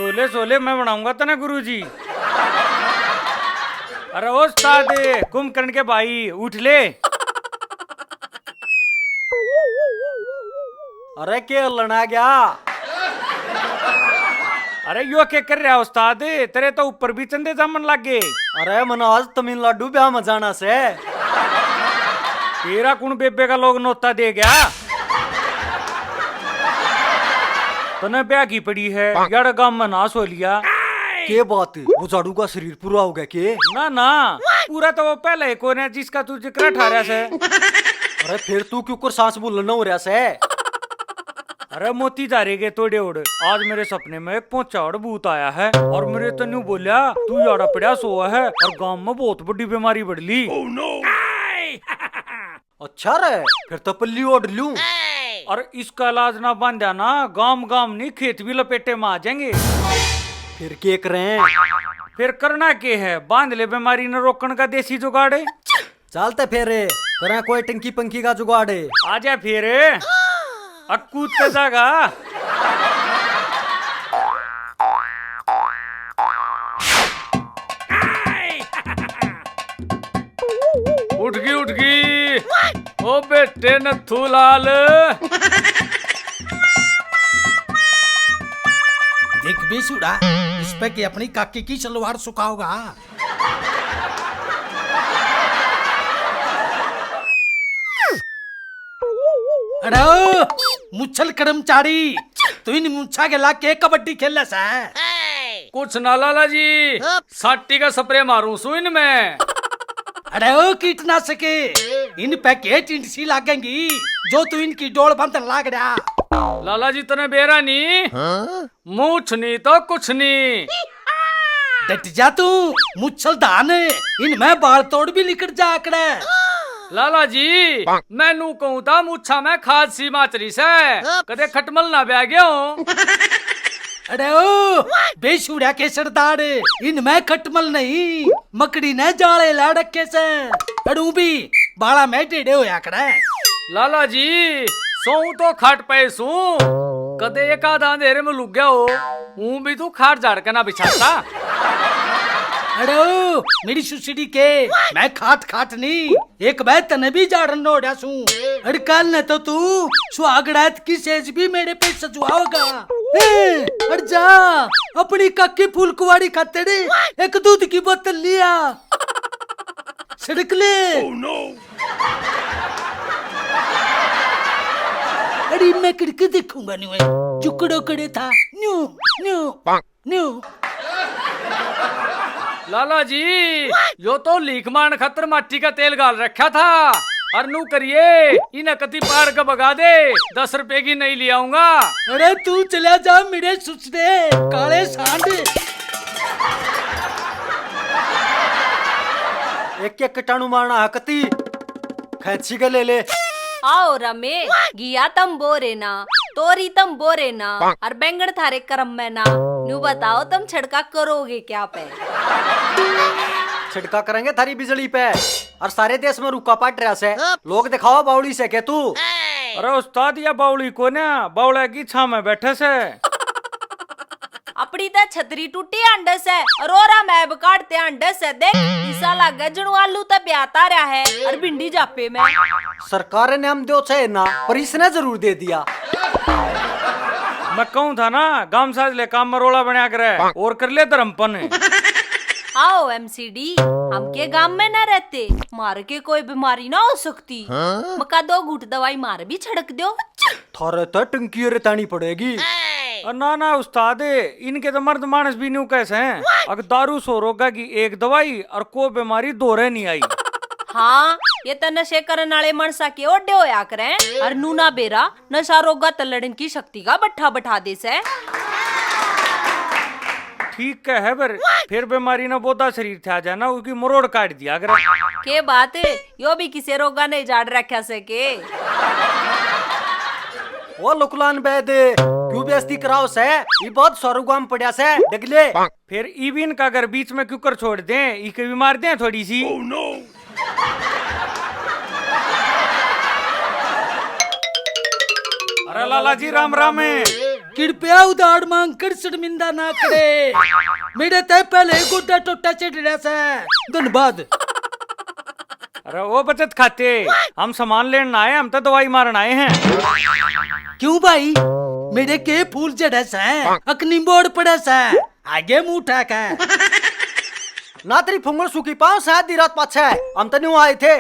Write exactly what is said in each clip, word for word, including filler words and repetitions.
छोले छोले मैं बनाऊंगा तने गुरुजी। अरे ओ उस्ताद, कुंभकर्ण के भाई, उठ ले। अरे के हल्लण आ गया? अरे यो के कर रहा उस्ताद, तेरे तो ऊपर भी चंदे जामन लग गए। अरे मने आज तमिलनाडु ब्याह में जाना से। तेरा कुण बेबे का लोग नोता दे गया? तने ब्याह की पड़ी है, यार गाम में नाश हो लिया। के बात, वो झाड़ू का शरीर पूरा हो गया के? ना ना, पूरा तो वो पहले ही कोने जिसका तू जिक्र ठा रहा से। अरे फिर तू क्यों कर सांस भूलन हो रहा से? अरे मोती जा रे गे तोड़े उड़, आज मेरे सपने में एक पहुंचा उड़ भूत आया है और मेरे तन्नू बोलिया, तू याड़ा पड़ा सोया है और गांव में बहुत बड़ी बीमारी बढ़ ली। अच्छा रे, फिर तो पल्ली ओढ़ लूं। और इसका इलाज ना बांधा ना, गांव गांव नहीं, खेत भी लपेटे में आ जाएंगे। फिर के करें? फिर करना के है, बांध ले बीमारी न रोकण का देसी जुगाड़। चलते फिर करें कोई टंकी पंकी का जुगाड़। आजा फिर। अक्कू ते जागा। उठ गई, उठ गई। ओ बेटे नथू लाल। देख बेसुरा, इस पे के अपनी काकी की सलवार सुखाओगा? अरे ओ, मुच्छल कर्मचारी, तू इन मुच्छा के लाग के कबड्डी खेले सै? कुछ ना लाला जी, साटी का स्प्रे मारूं सू इनमें। अरे ओ कीटनाशक, इन पे के टिंडसी लागेंगी जो तू इनकी डोल बंधन लाग रहा। लाला जी तने बेरा नहीं। मूछनी तो कुछ नहीं। डट जा तू, मुच्छल धान, इनमें बाल तोड़ भी लिकड़ जा आकड़े। लाला जी, मैं नू कहूं था मुच्छा में खाद सी माचरी से, कदे खटमल ना ब्या गयो। अरे ओ, बेशुरा के सरदार, इनमें खटमल नहीं, मकड़ी ने जाले ला रखे से। अड़ू भी बाला में टेढ़े होया करे। लाला जी, सोऊं तो खाट पे सूं, कदे एक आधा अंधेरे में लुक गया हो, ऊं भी तू खाट झाड़ के ना बिछाता। अरे ओ, मेरी सुसड़ी के, मैं खाट खाट नहीं, एक बै तने भी झाड़न नोड़ा सूं। अरे कल ने तो तू सुहागरात की सेज भी मेरे पे सजवाओगा। ए, अरे जा, अपनी काकी फूल कुवाड़ी खातर एक दूध की बोतल लिया। सड़क ले। अरे मैं खिड़की देखूंगा नहीं, चुकड़ो कड़े था। New, new, new. Lala ji, यो तो लीक मारण खातर माटी का तेल गाल रखा था। अर नू करिए, इन्हें कती पाड़ के भगा दे, दस रुपए की नहीं ले आऊंगा। अरे तू चला जा मेरे सुसरे, काले सांड। एक एक कटाणू मारना है कती, खैंची के ले ले। आओ रमे, घिया तम बोरे ना, तोरी तम बोरे ना, और बैंगन थारे करम में ना। न्यू बताओ, तम छिड़का करोगे क्या पे? छिड़का करेंगे थारी बिजली पे। और सारे देश में रुक्का पाट रहा से, लोग दिखावा बावली से के तू। अरे उस्ताद, या बावली कोन्या, बावला की छां में बैठे से। अपनी तो छतरी टूटी हांडे से, और ओरा में अब काटते हांडे से। देख, ईसा लागे जणु आलू तो ब्याता रहा है, और भिंडी जापे में। सरकार ने हम दो छे ना, पर इसने जरूर दे दिया। मैं कहूं था ना, गाम साज ले काम में रोला बनया करे, और कर ले धर्मपन। आओ एमसीडी, हम के गाम में ना रहते, मार के कोई बीमारी ना हो सकती। मका दो घूट दवाई मार भी छिड़क दो। थारे तो टंकी रे तानी पड़ेगी। अ, ना ना उस्ताद, इनके तो मर्द मानस भी न्यू कैसे हैं। अग दारू सौ रोगा की एक दवाई और को बीमारी दो रे नहीं आई। हाँ, ये तो नशे करन वाले मानसा के ओडे होया करें, और नूना बेरा नशा रोगा तै लड़न की शक्ति का बट्ठा बैठा दे सै। ठीक कह है, पर फिर बीमारी ने बोदा शरीर थ्या जाए ना, उसकी मरोड़ काट दिया करे। के बात, यो भी किसे रोगा ने झाड़ रखा सै के? ओ लुकलान बैद, क्यों बेइज्जती कराओ सै? ये बहुत सारू गाम पड़ा सै, डगले। फिर इबिन का घर बीच में क्यों कर छोड़ दें? इके भी मार दें थोड़ी सी। अरे लाला जी, राम राम है। कृपया उधार मांग कर शर्मिंदा ना करे। मेरे तय पहले ही गोड्डा टोटा चढ़ रहा से। धन्यवाद। अरे ओ बचत खाते, हम सामान लेन ना आए, हम तो दवाई मारन आए हैं। क्यों भाई, मेरे के फूल झड़े से, अकनी बोर्ड पड़े से, आगे मुंह उठा के। ना तेरी फुंगल सूखी पाओ, शायद दी रात पाछे हम तो न्यू आए थे।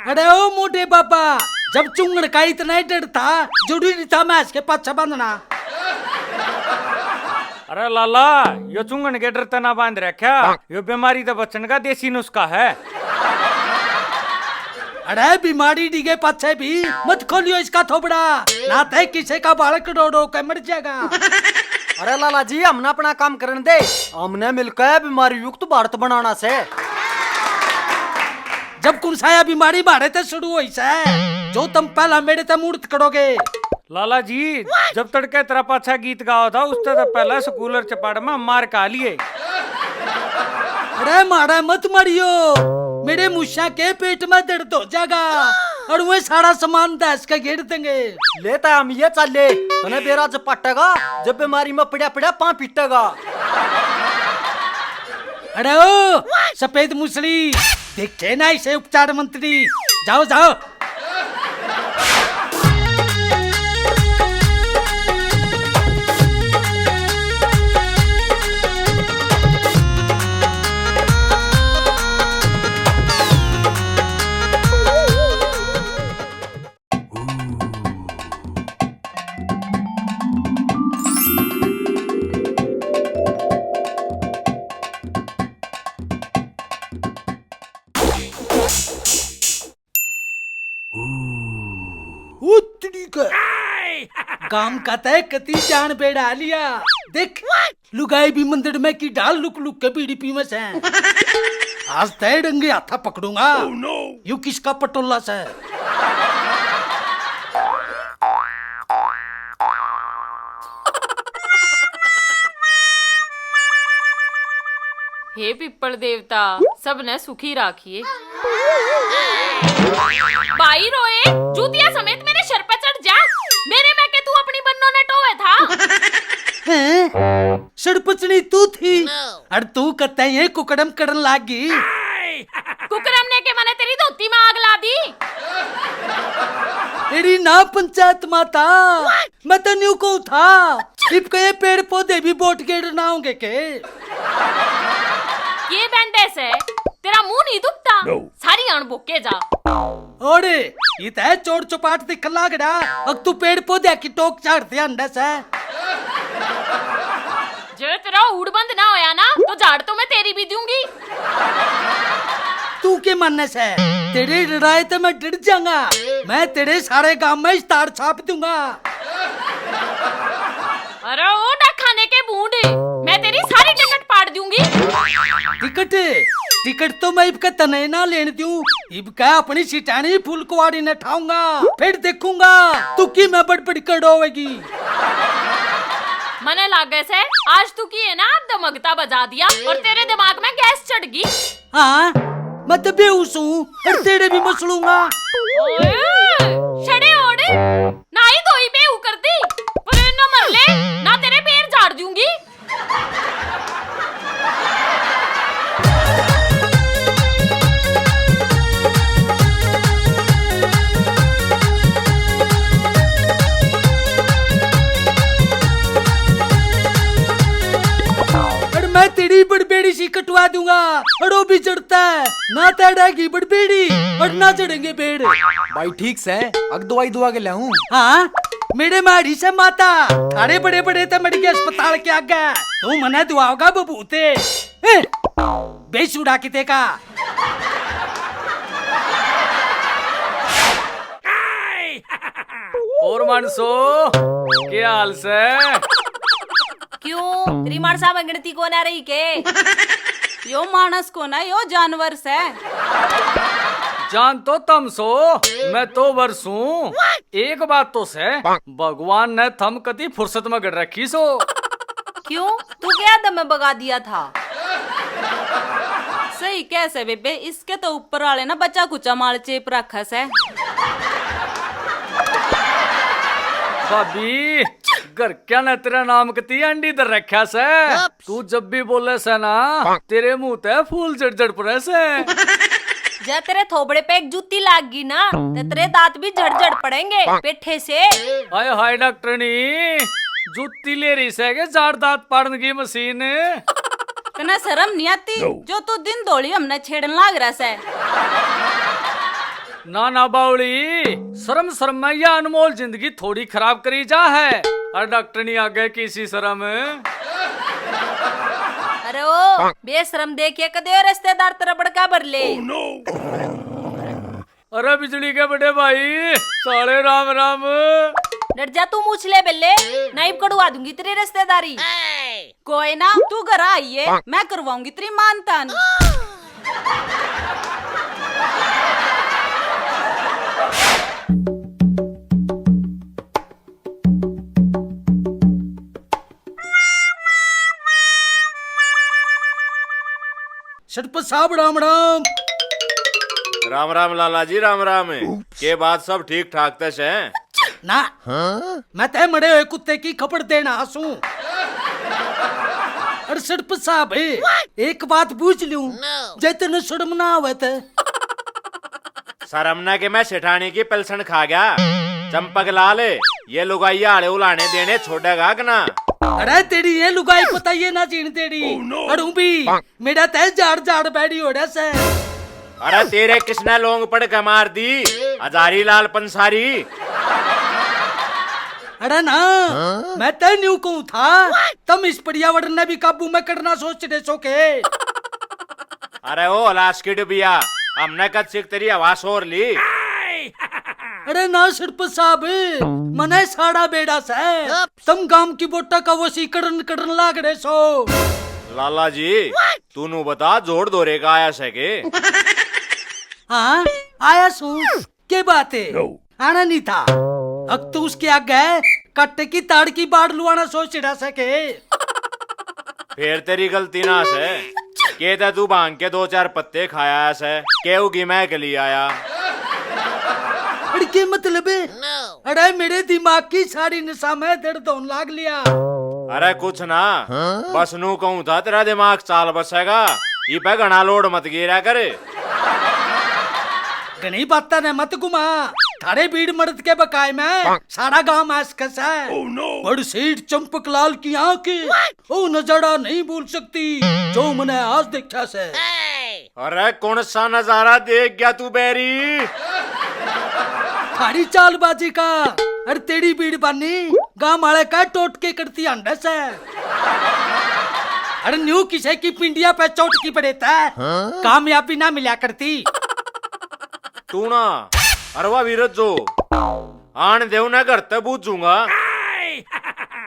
अरे ओ मोटे बाबा, जब चुंगड़ का इतना ही डर था, जरूरी था मैं इसके पाछे बांधना। अरे लाला, यो चुंगन के डर ते ना बांध रख्या, यो बीमारी ते बचन का देसी नुस्खा है। अरे बीमारी डिगे पाछे भी मत खोलियो इसका थोबड़ा, ना ते किसी का बालक रो रो के मर जाएगा। अरे लाला जी, हमने अपना काम करन दे, हमने मिलकर बीमारी युक्त भारत बनाना से। जब कौन सा या बीमारी मारे ते शुरू होई से, जो तुम पहला मेरे ते मूर्त करोगे? लाला जी, जब तड़के तेरा पाछा गीत गाओ था, उससे तो पहला स्कूलर चपाड़ में मार खा लिए। अरे मारा मत मारियो, मेरे मूसा के पेट में दर्द हो जाएगा और वह सारा सामान दस के घेर देंगे। लेता हम ये चाले, तने बेरा जब पटेगा, जब बीमारी में पड़ा पड़ा पां पीटेगा। अरे ओ सफेद मुसली, देखे ना इसे उपचार मंत्री, जाओ जाओ। उतरी के गांव का तय कती जान बेड़ा लिया। देख, लुगाई भी मंदिर में की ढाल लुक लुक के बीड़ी पीवे से। आज तय डंगे हाथा पकड़ूंगा। Oh no! यू किसका पटोला से? हे पिप्पल देवता, सबने सुखी राखिए। भाई रोए, जूतिया समेत मेरे सर पे चढ़ जा। मेरे में के तू अपनी बन्नों ने टोवे था। हैं? सड़पचनी तू थी? अर तू कत्ते ये कुकड़म करन लाग गई? कुकरम ने के मने तेरी धोती में आग ला दी। तेरी ना पंचायत माता, मैं तो न्यू कहूं था, इब के ये पेड़ पौधे भी वोट गेड़ ना होंगे के? ये बैंडे से तेरा मुंह नहीं दुखता? No। सारी आन बोके जा। ओड़े, ये तो है चोर चपाट दिखन लाग रहा। अब तू पेड़ पौधे की टोक झाड़ते अंडे से। जे तेरा उड़बंद ना होया ना, तो झाड़ तो मैं तेरी भी दूंगी। तू के मानने से? तेरे डराए तो मैं डर जाऊंगा। मैं तेरे सारे गांव में इस्तार छाप दूंगा। अरे ओ डा खाने के बूंद, मैं तेरी सारी टिकट पाड़ दूंगी। टिकट? टिकट तो मैं इबके तने ना लेन दूं, इबके अपनी सिटानी फुलकुआरी ने ठाऊंगा, फिर देखूंगा तू की मैं बड़बड़ करवावेगी। मने लागे से आज तू की है ना दमकता बजा दिया और तेरे दिमाग में गैस चढ़ गई। हाँ, मैं तो बेहोश हूँ और तेरे भी मसलूंगा। ओए, छड़े ओड़, ना ही धोई बेहू कर दी, पर ना मर ले, ना तेरे पैर झाड़ दूंगी। और मैं तेरी बड़बेड़ी सी कटवा दूंगा, और वो भी जड़ता है, ना तैड़ेगी बड़बेड़ी और ना जड़ेंगे बेड़। भाई ठीक से, अग दवाई दुआ के लाऊं? हाँ, मेरे मारी से माता, थारे बड़े बड़े ते मर गए अस्पताल के आगे, तू मने दुआओगा बबूते। ए, बेसुरा किते का। और मानसो, के हाल से? क्यों, तेरी मानसा में गिनती कोन आ रही के? यो मानस कोना, यो जानवर से। जान तो तम सो, मैं तो वर सूं। एक बात तो से, भगवान ने थम कती फुर्सत में गड़ रखी सो। क्यों, तू क्या दम में बगा दिया था? सही कह से बेबे, इसके तो ऊपर वाले ना बच्चा कुचा माल चेप रखा से। भाभी, घर क्या ने तेरा नाम कती एंडी धर रखा से। तू जब भी बोले से ना, तेरे मुंह ते फूल झड़ झड़ पड़े से। जा तेरे थोबड़े पे एक जूती लाग गई ना, तो तेरे दांत भी झड़ झड़ पड़ेंगे पेठे से। हाय हाय डॉक्टरनी, जूती ले रही से के जाड़ दांत पाड़न की मशीन। तने शर्म नहीं आती? जो तू दिन धोली हमने छेड़न लाग रहा से। ना ना बावली, शर्म शर्म में यह अनमोल जिंदगी थोड़ी खराब करी जा है। और डॉक्टरनी आगे किसी शर्म। अरे ओ बेशरम, देखिए कदे रिश्तेदार तेरा बड़का भर ले। अरे बिजली के बड़े भाई, साले राम राम। डट जा तू, मूछ ले बेले, नहीं कड़वा दूंगी तेरी रिश्तेदारी। कोई ना, तू घर आई है, मैं करवाऊंगी तेरी मान तान। सड़पत साहब, राम राम। राम राम लाला जी, राम राम। के बात, सब ठीक ठाक तै सै? ना, मैं तै मरे हुए कुत्ते की खपड़ देना आसूं। अरे सड़पत साहब, एक बात पूछ लूं, जै तन्नै शर्म ना आवे तै? शर्म ना के मैं सेठानी की पेलसन खा गया। चंपक लाल, ये लुगाइया आले उलाने देने छोड़ेगा कि ना? अरे तेरी ये लुगाई पता ये ना जीन तेरी। अड़ू भी मेरा तय जाड़ जाड़ बैठी ओढ़ा से। अरे तेरे किसने लोंग पड़ के मार दी? हजारी लाल पंसारी। अरे ना, मैं तय न्यू कहूं था, तुम इस पर्यावरण ने भी काबू में करना सोच रहे सो के? अरे ओ हलास की डुबिया, हमने कद सिक तेरी हवा सोर ली? अरे ना सरपंच साहब, मने साड़ा बेड़ा से। तुम गांव की बोटा का वसीकरण करन लाग रहे सो। लाला जी, तू नू बता, जोड़ धोरे का आया सै के? हाँ, आया सूं। के बात है? आना नहीं था। अक तू उसके आगे कट्टे की ताड़ की बाड़ लुआना सोच रहा सै के? फिर तेरी गलती ना सै। के तै तू भांग के दो चार पत्ते खाया सै, केहू की मैं के लिए आया। अरे के मतलब है? अरे मेरे दिमाग की सारी नसा में दर्द होने लाग लिया। अरे कुछ ना, बस नू कहूं था तेरा दिमाग चाल बसेगा। इपे घना लोड मत गिरा कर। घणी बातें ने मत घुमा। थारे बीड़ मर्द के बकाए में सारा गांव आस कसा है। बड़ सेठ चंपक लाल की आंख, वो नजारा नहीं भूल सकती जो मैंने आज देखा से। अरे कौन सा नजारा देख गया तू बैरी? थारी चालबाजी का। अरे तेरी बीड़ बानी गांव वाले का टोट के करती अंडस है। अरे न्यू किसे की पिंडिया पे चोट की पड़े तै कामयाबी ना मिला करती। टूणा, अरवा वीरत जो आन दे उन्हें घर ते बूझूंगा।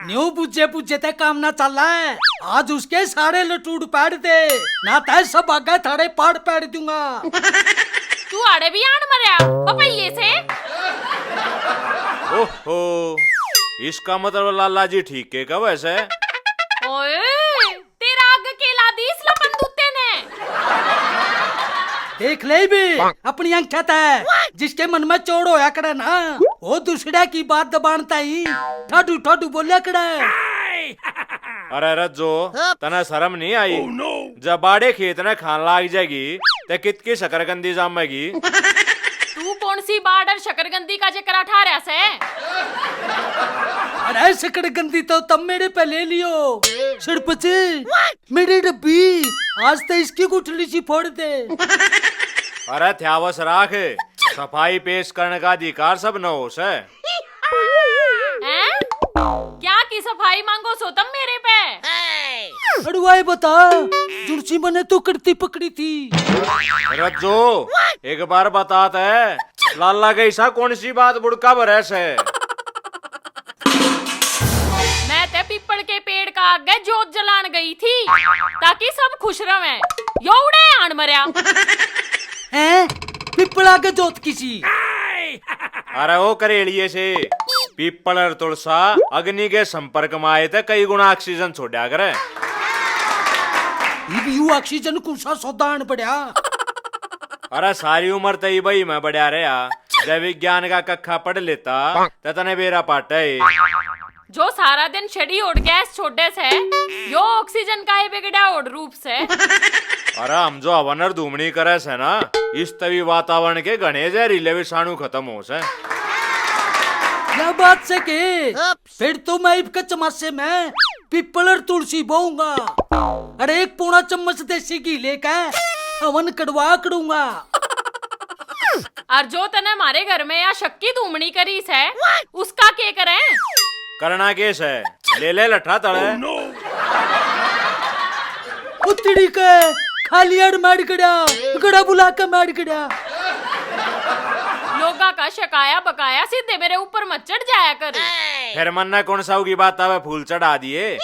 न्यू बुझे बुझे ते काम ना चला है। आज उसके सारे लटूड पाड़ दे, ना तै सब आगे थारे पाड़ पाड़ दूंगा। तू आड़े भी आन मरया पपैये से। ओहो, इसका मतलब लाला जी ठीक के कहे से। ओए, तेरा आग के ला दी इस लपन दूते ने। देख ले भी अपनी आंखें तै, जिसके मन में चोड़ होया करे ना, वो दूसरे की बात दबान ताई ठाडू ठाडू बोल्या करे। अरे रज्जो, तने शर्म नहीं आई? जब बाड़े खेत ने खान लाग जाएगी, ते कितकी शकरकंदी जामेगी? तू कौन सी बाड़ और शकरकंदी का जिक्र उठा रहा से? अरे शकरकंदी तो तम मेरे पे ले लियो। सरपंच, मेरी डब्बी, आज तो इसकी गुठली सी फोड़ दे। अरे थ्यावस राख, सफाई पेश करने का अधिकार सब न हो से। हैं? क्या की सफाई मांगो सो तम मेरे पे? अड़वाए बता, जुड़सी मने तो करती पकड़ी थी। रज्जो, एक बार बता ते, लाला के ऐसा कौन सी बात बुड़का भरे से? मैं ते पीपल के पेड़ का आगे जोत जलान गई थी, ताकि सब खुश रहें। यो उड़े आन मरया। हैं? पीपल आगे जोत किसी? अरे ओ करेलिए से, पीपल और तुलसा अग्नि के संपर्क में आए ते कई गुना ऑक्सीजन छोड़ा करे। इब यू ऑक्सीजन कौन सा सौदा आन पड़ा? अरे सारी उम्र ते इबई में बढ़िया रहा, जब विज्ञान का कखा पढ़ लेता, ते तने बेरा पाटा है। जो सारा दिन छड़ी ओढ़ गैस छोड़े से, यो ऑक्सीजन का ही बिगड़ा ओढ़ रूप से। अरे हम जो हवन और धूमनी करे से ना, इस तभी वातावरण के घने जहरीले विषाणु खत्म हो से। क्या बात से के? फिर तो मैं इबके चमासे में पीपल और तुलसी बोऊंगा। अरे एक पौना चम्मच देसी घी लेके हवन कड़वा करूंगा। और जो तने हमारे घर में या शक्की धूमनी करी से, उसका के करें? करना के से? ले ले लठा तले। उतड़ी के खाली अड़ मार गड़ा, गड़ा बुला के मार गड़ा। लोगा का शकाया बकाया सीधे मेरे ऊपर मत चढ़ जाया कर। फिर मन्ना कौन सा की बात आवे, फूल चढ़ा दिए।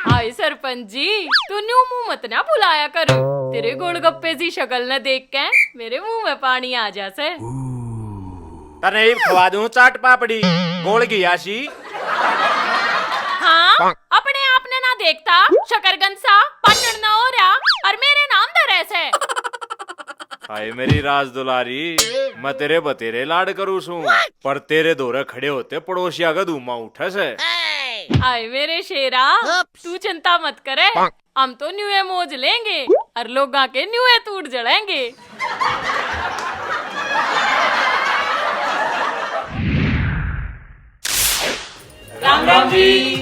हाय सरपंच जी, तू न्यू मुंह मत ना फुलाया कर। तेरे गोलगप्पे सी शक्ल न देख के मेरे मुंह में पानी आ जा से। तने इब खवा दूं चाट पापड़ी, गोल घिया सी। हाँ, अपने आप ने ना देखता, शकरगंद सा, पाटण ना हो रहा, और मेरे नाम धरे से। हाय मेरी राज दुलारी, मैं तेरे बतेरे लाड करूं सूं, पर तेरे धोरे खड़े होते पड़ोसिया का धूमा उठे से। हाय मेरे शेरा, तू चिंता मत करे, हम तो न्यूए मौज लेंगे और लोगां के न्यूए तूड़ जलेंगे। राम राम जी।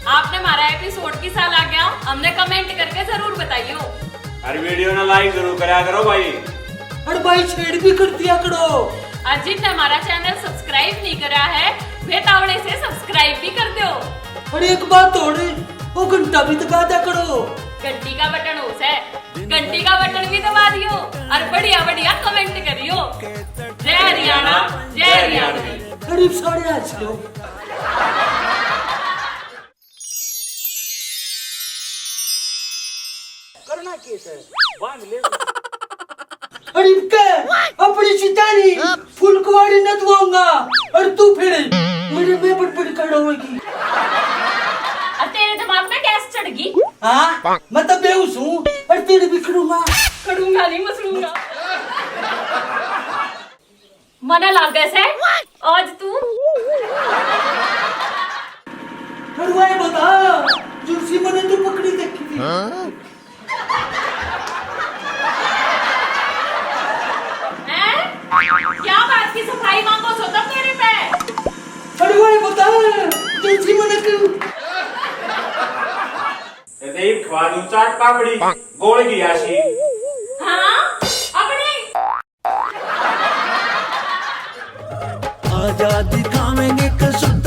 आपने हमारा एपिसोड किसा लाग्या, हमने कमेंट करके जरूर बताइयो। और वीडियो ना लाइक जरूर करया करो भाई। और भाई शेयर भी कर दिया करो। और जिनने हमारा चैनल सब्सक्राइब नहीं करा है, वे तावड़े से सब्सक्राइब भी कर दो। और एक बात और, वो घंटा भी दबा दिया करो। घंटी का बटन हो से, घंटी का बटन भी दबा दियो और बढ़िया बढ़िया कमेंट करियो। जय हरियाणा, जय हरियाणा। अरे सारे हंस लो। करना के से? बांध ले। अरे के अपनी चितारी फुलकवाड़ी न दुआऊंगा और तू फिर मेरे में बड़बड़ कर होगी। और तेरे दिमाग में गैस चढ़ गई? हाँ, मैं तो बेहोश हूँ और तेरे भी करूंगा। करूंगा नहीं, मसलूंगा। मने लागे से आज तू। कड़वाए बता, जुलसी मने तो पकड़ी देखी थी। हैं? क्या बात की सफाई मांगो सो तब मेरे पे? कड़वाए बता, जुलसी मने क्यों? ए देख, खवा दूं चाट पापड़ी, गोल घिया सी। हाँ, अपनी आजा दिखावेंगे कसम।